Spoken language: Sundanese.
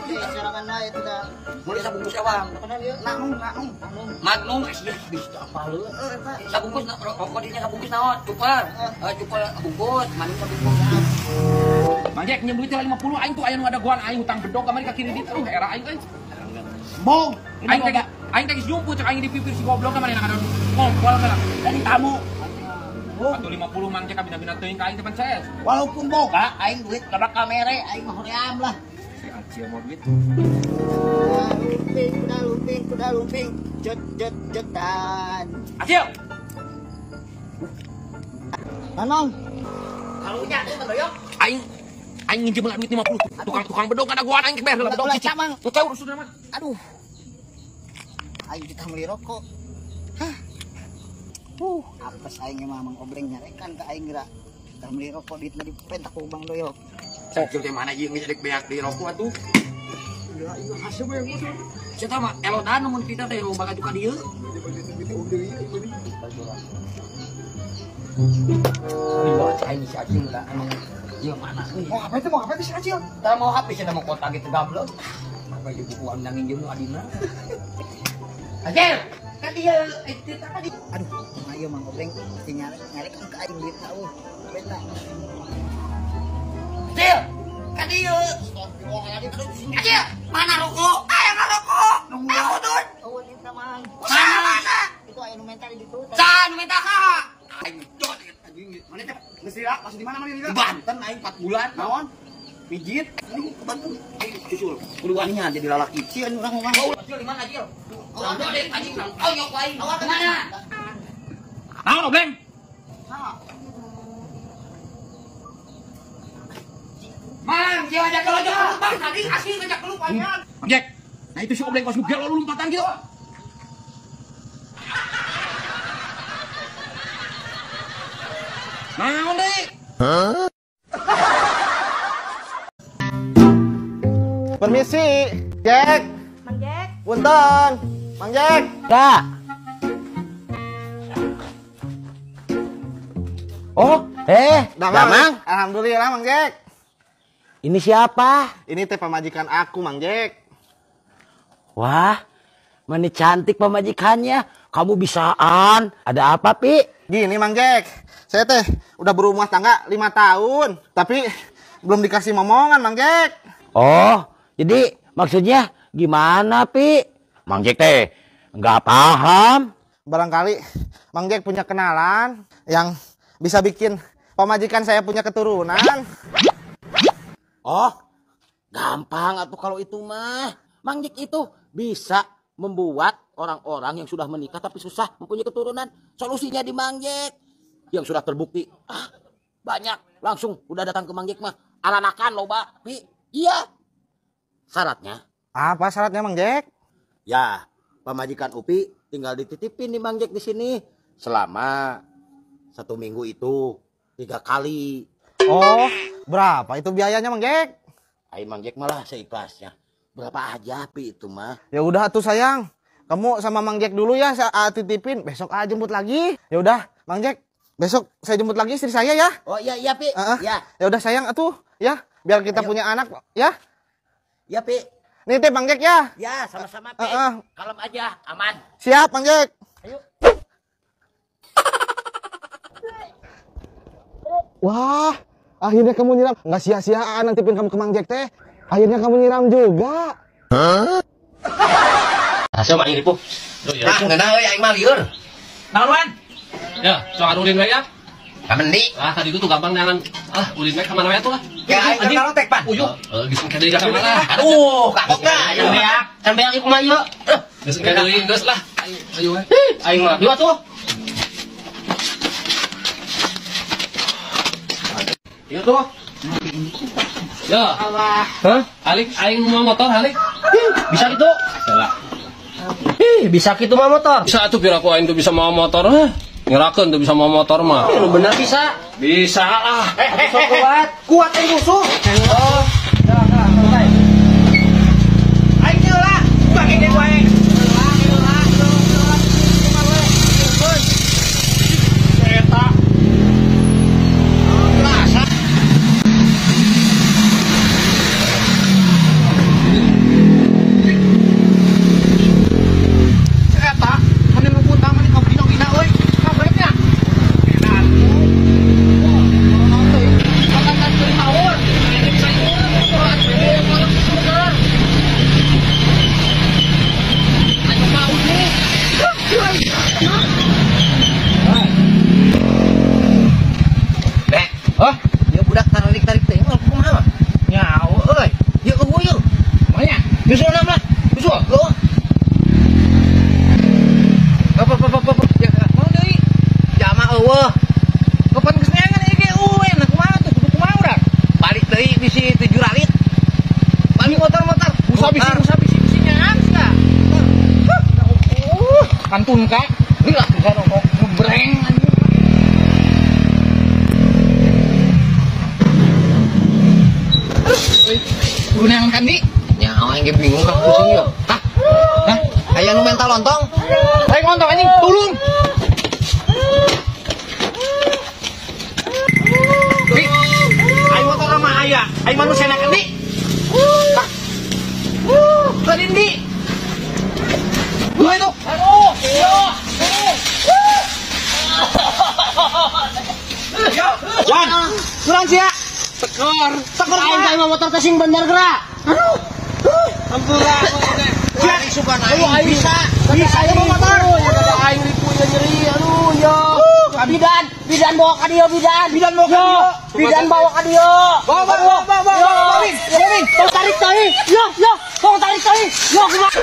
Sorangan wae itu dah. Boleh sabungkus ewang. Magnum, magnum. Magnum bisa apa lu? Sabungkus rokok dinya sabungkus naon? Cupel. Cupel bungkus, magnum sabungkus. Mang Jack nyeum duit 50 aing tuh aya nu ada goan aing hutang bedog kamari ka kredit. Aduh era aing euy. Bong. Aing teh geus nyumput cek aing di pipir si goblok ka manehna kadon ngompol ka dari tamu. Atuh 50 Mang Jack kabina-bina teuing ka aing teh pan CS. Walaupun boga aing duit gak bakal mere aing mah hoream lah. Si Acil mau duit. Lumping, kuda lumping, kuda lumping, jet jet jetan. Acil. Manong. Karunya teh doyok. Aing aing nginjem duit 50. Tukang-tukang bedog ada goan aing bayar heula bedog cicing. Tuh teh urus mah. Aduh. Aing kita beli rokok. Hah. Apes aing mah Mang Obreng nyarekan ka aing geura. Kita beli rokok duit mah dipentak ku Bang Doyok. Acil teh mana ieu geus rek beak di rokok atuh. Ya ieu hasil we musuh. Sia mah elodan mun kita teh loba ka dieu. Aing si Acil lah emang ieu mana euy. Mau apa itu? Mau apa itu si Acil? Tah mau HP cenah mau kota gitu gablok. Apa di buku undang nginjem nu adina. Acil, ka dieu itu tadi. Aduh, ayo Mang Obreng pasti nyarek ka aing duit tau. Beta. Acil, ka dieu. Acil, mana rokok? Ayo rokok. Aku tuh. Oh, eta Mang. Mana? Itu aya nu menta di ditu. Sah nu menta ka? Aing dot anjing. Mana teh? Geus lila, masih di mana mana lila? Di Banten aing 4 bulan. Naon? Mijit. Aduh, ke Banten. Aing susul. Kudu waninya jadi lalaki. Sieun urang mah. Acil di mana Acil? Oh, anjing. Oh, nyok aing. Awak mana? Naon Obleng? Mang, dia ajak keluar, Bang. Tadi asli ngajak keluar aing. Mang Jack. Nah itu si Obleng kos gelo lu lompatan gitu. Naon deui? Hah? Permisi, Jack. Mang Jack. Punten. Mang Jack. Ya. Oh, Damang. Alhamdulillah, Mang Jack. Ini siapa? Ini teh pamajikan aku, Mang Jack. Wah, mana cantik pamajikannya. Kamu bisaan. Ada apa, Pi? Gini, Mang Jack. Saya teh udah berumah tangga 5 tahun, tapi belum dikasih momongan, Mang Jack. Oh, jadi maksudnya gimana, Pi? Mang Jack teh nggak paham. Barangkali Mang Jack punya kenalan yang bisa bikin pamajikan saya punya keturunan. Oh, gampang atuh kalau itu mah. Mang Jack itu bisa membuat orang-orang yang sudah menikah tapi susah mempunyai keturunan. Solusinya di Mang Jack. Yang sudah terbukti, banyak. Langsung udah datang ke Mang Jack mah. Aranakan loba, Pi. Iya. Syaratnya? Apa syaratnya, Mang Jack? Ya, pamajikan Upi tinggal dititipin di Mang Jack di sini selama 1 minggu itu 3 kali. Oh, berapa itu biayanya, Mang Jack? Ayo Mang Jack malah seikhlasnya. Berapa aja, Pi, itu mah. Ya udah tuh sayang. Kamu sama Mang Jack dulu ya, saya titipin. Besok aja jemput lagi. Ya udah, Mang Jack, besok saya jemput lagi istri saya ya. Oh iya iya, Pi. Ya. Ya udah sayang atuh, ya. Biar kita Ayo. Punya anak ya. Ya, Pi. Nitip Mang Jack ya. Ya, sama-sama, Pi. Kalem aja, aman. Siap, Mang Jack. Ayo. Wah, akhirnya kamu nyiram. Nggak sia-siaan nitipin kamu ke Mang Jack teh. Akhirnya kamu nyiram juga. Hah? Hasil mah ini puh. Ah, ngeunah euy aing mah lieur. Naon, Wan? Ya, soal ulin we ya. Kamendi. Ah, tadi itu tuh gampang jangan. Ah, ulin we ka mana we atuh lah. Ya aing kan tek pan. Uyuh. Geus engke deui ka mana lah. Aduh, kagok dah. Can beak, can beak ieu kumaha ieu? Geus engke deui geus lah. Ayo we. Aing mah. Yuk atuh. Yuk tuh. Ya. Hah? Alik aing mau motor, Alik. Bisa gitu? Salah. Ih, bisa gitu mah motor. Bisa atuh biar aku aing tuh bisa mau motor. Hah? Ngerakeun tuh bisa mau motor mah. Lu bener bisa? Bisa lah. Sok kuat. Kuat yang musuh. Oh. Dah, dah, selesai. Aing heula. Bagi deui wae. Eta. Hah? Ya budak tarik-tarik teh mah kumaha mah? Nyawa euy. Ya eueuh yeuh. Kumaha? Nyusul lah. Nyusul. Heuh. Apa. Ya, mau deui. Jama eueuh. Kapan geus neangan ieu ge eueuh nah kumaha tuh kudu kumaha urang? Balik deui bisi 7 ralit. Balik motor-motor. Usah bisi nyaan sia. Kantun ka. Lila bisa rokok ngebreng anjing. Kudu neangan kandi. Nya aing ge bingung ka pusing yo. Hah? Hah? Aya nu mental lontong. Aing lontong anjing, tulung. Aing motor sama aya, aing manusia nak kandi. Hah? Kadindi. Dua itu. Aduh. Yo. Wan, kurang sia. Tekor. Tekor Aing teh motor teh sing bener geura. Aduh. Ampura. Sia sugan aing bisa. Bisa ieu motor. Aing ripu ieu nyeri. Aduh, yo. Bidan, bidan bawa ka dieu bidan. Bidan bawa ka dieu. Bidan bawa ka dieu. Bawa. Win. Tong tarik tali. Yo, yo. Tong tarik tali. Yo, kumaha.